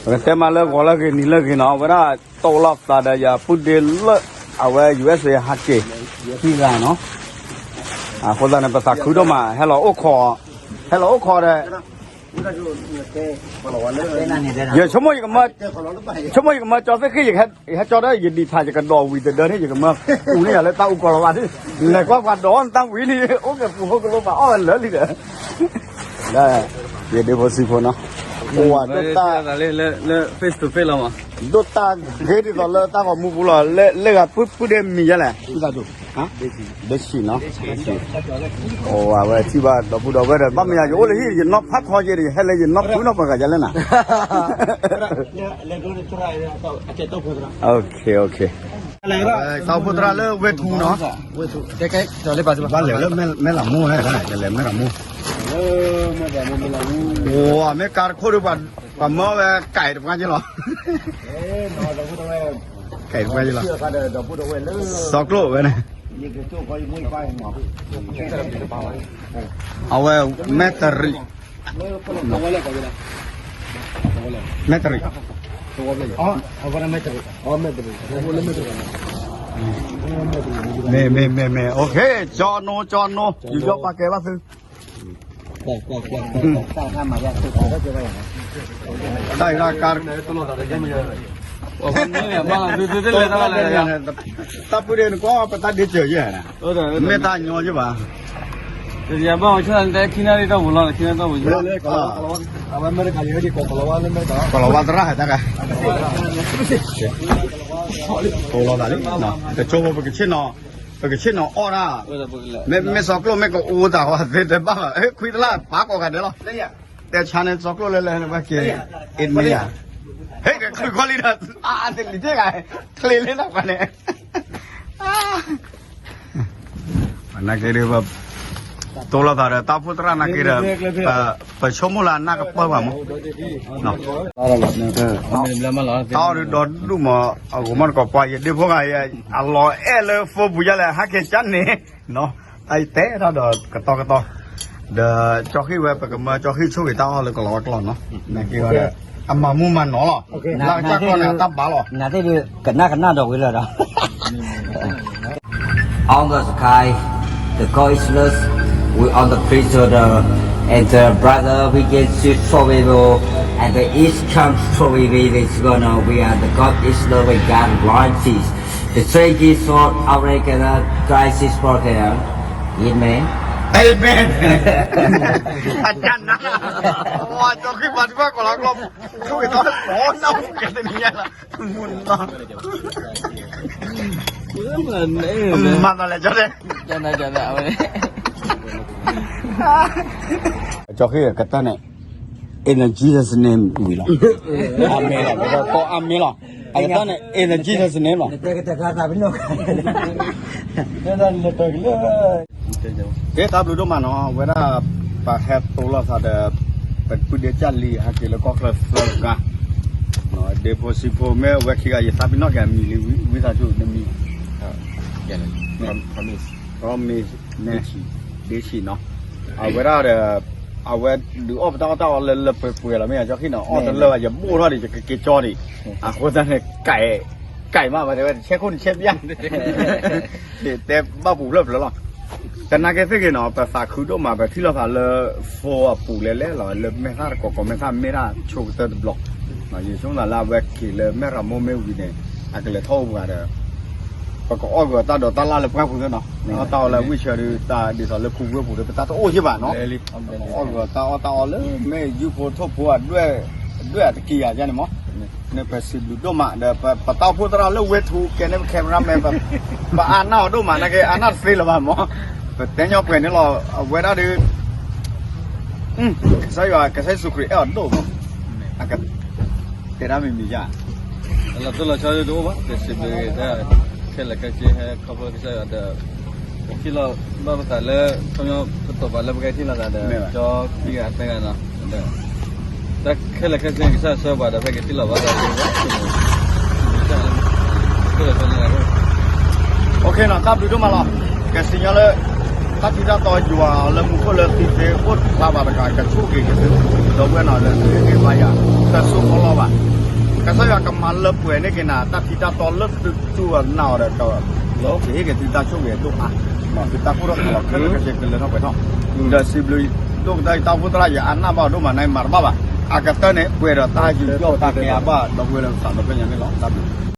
ပကတဲမးလၢဂီၤလၢအဂ့ၤ နံၤလၢအဂ့ၤနီၤ, အဝဲဒၣ် တိၢ်လီၤသးဒီးယပုၢ်ဒ့လၢ အဝဲ ယူၢ်အ့းစ့ ဟးက့ၤ ခံဂၤနီၤ. အဃိသတးန့ၣ် ပသးခုဒိၣ်မး ဟဲလီၤအိၣ်ခိး, ဟဲလီၤအိၣ်ခိးဒီး ယဆိကမိၣ်ယကမၢ, ဆိကမိၣ်ယကမၢကၠီသ့ၣ်ဃံၣ် ယဟဲကၠီဒီး ယဒံးဖး ယကဒီးဝံၤတဒၢန့ၣ် ယကမၢအူန့ၢ်ယၤလၢတၢ်အူကီၢ်လီၤဘၣ်န့ၣ်, လဲၤကွၢ်ပှၤဒီးနတၢ်ဝံၤလံ အိၣ်ကဲပူၤဖိကလိပှၤအီၣ်ဝဲလၢာ်လံဒီး လၢ ယဒ့ဖိဆံးဖိနီၤ, အိၣ်ဝဲဒိၣ်တၢ် လၢ face to face လီၤမး, ဒိၣ်တၢ်ဂ့ၤဒ်သိးလၢတၢ်ဂီၤမူပူၤလီၤ, လၢဂၤပုၢ်ဒ့မံၤယဲလဲၣ်, ဒ့ဆံးနီၤ, ဒ့ဆံး, အိၣ်ဝဲထံၣ်ဘၣ်ဒီပုၢ်ဒီဝဲၢ်ဒီး ဘၣ်မ့ၢ်ယၤ ယအိၣ်လၢဟံၣ် ယနီၢ်ဖးထီက့ၤဒီး ယဟဲလၢယနီၢ်ဖုနီၢ်ပှၤဂၤယဲလဲၣ်နၤ သးအိၣ်ဖှိၣ်သရၣ်လၢဝ့ၢ်ထူနီၤ, ဘၣ်လဲၤလၢမဲၢ်လးမိၢ်လဲၣ်, လဲၤမဲၢ်လးမိၢ်, အိၣ်မ့ၢ်ကါတခိၣ်ဒီး ပှၤမၢဝဲကဲတပှၢ်က့ၤလီၤ, ကဲတပှၢ်က့ၤလီၤ, စီၤကျိၣ်ဝဲန့ၣ်, အဝဲမဲၢ်တရံး မဲၢ်တရံး, မ့ၢ် မ့ၢ် မ့ၢ် မ့ၢ် ကၠီနိ ကၠီနိ ယူးယီၣ်ပာ်ကဲဘၣ်သု, တၢ်အံၤတၢ်ကါ တၢ်ပုၢ်ဒ့နကွၢ် ပတၢ်ဒ့စၢၤယဲၢ်, မ့ၢ်တၢ်ညီယဲၢ်ဘၣ်, ယဘၣ်အီၤဆၢၣ်တၢ်ခံနၣ်ရံၣ်တီၢ်ပူၤလီၤ, ခံနၣ်ရံၣ်တီၢ်ပူၤလီၤ, ကလီၤဝါသရၣ်ဟဲတၢ်ဂၤ, ကၠိဖိပကဆ့ၣ်နီၤ, ပကဆ့ၣ်နီၤအီၣ်တၢ်, မ့ၢ်စီၤကျိၣ်မ့ၢ်ကအိၣ်တၢ်ဝဲသ့တဘၣ်ဘၣ်, ခွံတလၢ်ပာ်ကိးဂၤဒဲးလီၤ, တဲဆါန့ၣ်စီၤကျိၣ်လၢလဲၤဝဲက့ၤ, အ့ၣ်မ့ၢ်ယၤ, ဟဲကချုးခီလံဒီး, အါ တလံၤတ့ၢ်ဂၤ, ချ့လၢတၢ်ပှၤန့ၣ် နာ်က့ဒုး တိၢ်လိာ်သးဒီးတၢ်အိၣ်ဖှိၣ်သရၣ်နာ်က့ဒီး, ပဆိကမိၣ်လၢအနၢ်ကပၢၢ်ပှၤမး, တၢ်အီၣ်ဒုးဒီဒူၣ်မး, အဂီၤမးတကိးပှၤယဒ့ဖိဂၤအံၤ, အလီၤအဲၣ်လၢဖိပူၤယါလဲၣ် ဟဲက့ၤကၠါန့ၣ်, တၢ်အံၤတဲတၢ်ဒီးကတီၤကတီၤ, ဒီးကၠီဃံၣ်ဝဲ ပကမၢကၠီဃံၣ်ဆိၣ်ဂ့ၤတၢ်အီၣ်လၢကလီၤဝါကျိာ်နီၤ, နာ်က့ဒီး, အမၤမူမၤနီၤလီၤ, လၢကစၢ်ကျိာ်န့ၣ် အတၢ်ဘၣ်လီၤ နာ်သ့ၣ်ဒုး ကနၣ်ကနၣ်ဒီးဝံၤလၢဒီး On the sky, the God is love, we on the priest order, and the brother we get to trouble, and the east comes trouble, we is gonna, we are the God is love, we got royalties. The three gifts for our gonna crisis for them. Amen. Amen. အတၢ်နါ, ဝါ ကၠီဃံၣ်ပာ်တဘၣ်ကီးလီၤကျိာ်, ဆိၣ်ဂ့ၤတၢ်လီၤနၢ်ဟူကဲတနံၤညါလီၤ, မူနီၤ, မၤသးလဲၣ်ကၠီတဲ, ကၠီဃံၣ်ကတၢၢ်န့ၣ် in the Jesus name ဝံၤလီၤ, အၤမ့ၣ်လီၤ, ပကကိးအၤမ့ၣ်လီၤ, အကတၢၢ်န့ၣ် in the Jesus name လီၤ, ကဲတၢ်ဘျုးဒိၣ်မးနီၤ, ဝဲဒၣ် ပဟဲတိၢ်လိာ်သးဒီး ပပုၢ်ဒ့ကၢ်လံ ဟဲက့ၤလၢကီၢ်ချၢသၢဂၤ, ဒ့ဖိဆံးဖိ မ့ၢ်ဝဲခံဂၤ ယသးပ့ၤနီၣ်က့ၤအမံၤလံ ဝံသးစူၤနမံၤ, Promise န့ၣ် ဒ့ဆံးနီၤ, အဝဲဒၣ်ဒီး အဝဲဒုးအီၣ်ပတၢ်အီၣ်တၢ်အီလၢလၢပှဲၤပှဲၤလီၤ မ့ၢ်ယကၠီဃံၣ်နီၤ, အီၣ်တလၢာ်ဘၣ် ယဘိၣ်ထီၣ်ဒီး ယကက့ၤကၠီန့ၣ်, အဃိသတးန့ၣ် ကဲမး ပတဲဝဲ တဆဲခိၣ်နဆဲပျၢ် တဲဘၣ်ပူၤဖျၢၣ်ဖျၢၣ်လီၤ, တနာ်က့သ့ၣ်ဂ့ၤနီၤ ပသးခုဒိၣ်မး ပထံၣ်လိာ်သးလၢ phone အပူၤလဲၤလဲၤလီၤ လၢမဲာ်သၣ်တကိးကိး မဲာ်သၣ်မ့ၢ်တၢ်ဆိကတၢၢ်တဘျီ, ယဆိကမိၣ်သးလၢအဝဲက့ၤလၢမဲၢ်ရမိၢ်မ့ၢ်ဝံၤန့ၣ် အကလဲၤထီၣ်အိၣ်ပှၤဒီး ပကအီၣ်ဂၢၢ်တၢ်ဒိးတၢ်လၢ်လၢပှၢ်ပူၤသ့ၣ်နီၤ, အီၣ်တၢ်အီလၢဝံၣ်ဆၢဒုး တၢ်ဒ်သိးလၢခူဝ့ၢ်ပူၤဒီး ပတၢ်တအိၣ်ယ့ၢ်ဘၣ်နီၤ, အီၣ်ဂၢၢ်တၢ်အီၣ်တၢ်အီလၢ မ့ၢ်ယုၢ်ဖိထိၣ်ဖိအဒွဲၣ် အဒွဲၣ်အတကံၢ်ယၤယါန့ၣ်မး, န့ၣ်ပစံးဘျုးဒိၣ်မး ဒီးပတၢ်အိၣ်ဖှိၣ်သရၣ်လၢဝ့ၢ်ထူကဲန့ၣ် ပ cameraman ပအါနၢ်အီၤဒိၣ်မး နာ်က့အါနၢ်တသ့လၢၤဘၣ်မး, ပတဲညီပှဲၤန့ၣ်လီၤ အဝဲဒၣ်ဒီး ကစၢ်ယွၤ ကစၢ်ယ့ၣ်ၡူးခရံာ်အဲၣ်အီၤဒိၣ်မး, တဲဒၣ်မံၤမံၤယါ, လီၤတိၢ်လီၤဆီတအိၣ်ဘၣ် ပစံးဘျုးတၢ် ခဲလၢာ်ခဲဆ့ဟဲခီဖျိကစၢ်ယွၤဒီး ပထံၣ်လိာ်ဘၣ်ပသးလၢ ခီဖျိပတိာ်ပာ်လၢပကဲထံၣ်လိာ်သးဒီး ကၠီခံဂၤသၢဂၤနီၤ, ဒီး တၢ်ခဲလၢာ်ခဲဆ့ကစၢ်ဆှၢပှၤဒီး ဖဲကထံၣ်လိာ်ဘၣ်သး ခဲလၢာ်ခဲဆ့ OK နီၤ တၢ်ဘျုးဒိၣ်မးလီၤ, ကစံၣ်ညီလၢ တၢ်ထံတၢ်တီယွၤလၢမူခိၣ်လၢသံသ့အိၣ်ဖျါဘၣ်တဂၤ ကဆိၣ်ဂ့ၤက့ၤသု ဒီပုၢ်ဝဲၢ်နီၤ လၢသုဟ့ၣ်ဂံၢ်ဘါယၤ တၢ်ဆိၣ်အၢလီၤဘၣ် ကစၢ်ယွၤကမၤလၢပှဲၤန့ၢ်က့ၤနၤ တၢ်ထံတၢ်တီလၢသုတူၢ်အနၢ်အီၤဒီး ကဟ့ၣ်က့ၤသုတၢ်ဆိၣ်ဂ့ၤဒိၣ်အါ, သုတၢ်ကူၣ်ထီၣ်ဖးလီၤခဲလၢာ်ခဲဆ့ကလၢထီၣ်ပှဲၤထီၣ်, ဒီးစံးဘျုး ဒိၣ်ကတၢၢ်ယတၢ်အိၣ်ဖှိၣ်သရၣ် ယအါနၢ်ဘၣ်အီၤဒိၣ်မး နမၤတဘၣ်ဘၣ်. အကတၢၢ်န့ၣ် ပှဲၤဒီးတၢ်ယူးယီၣ်တၢ်ကဲအါဘၣ် ဒီပုၢ်ဝဲၢ်လၢကစးဒီဖျၢၣ်ညါန့ၣ်လီၤ. တၢ်ဘျုး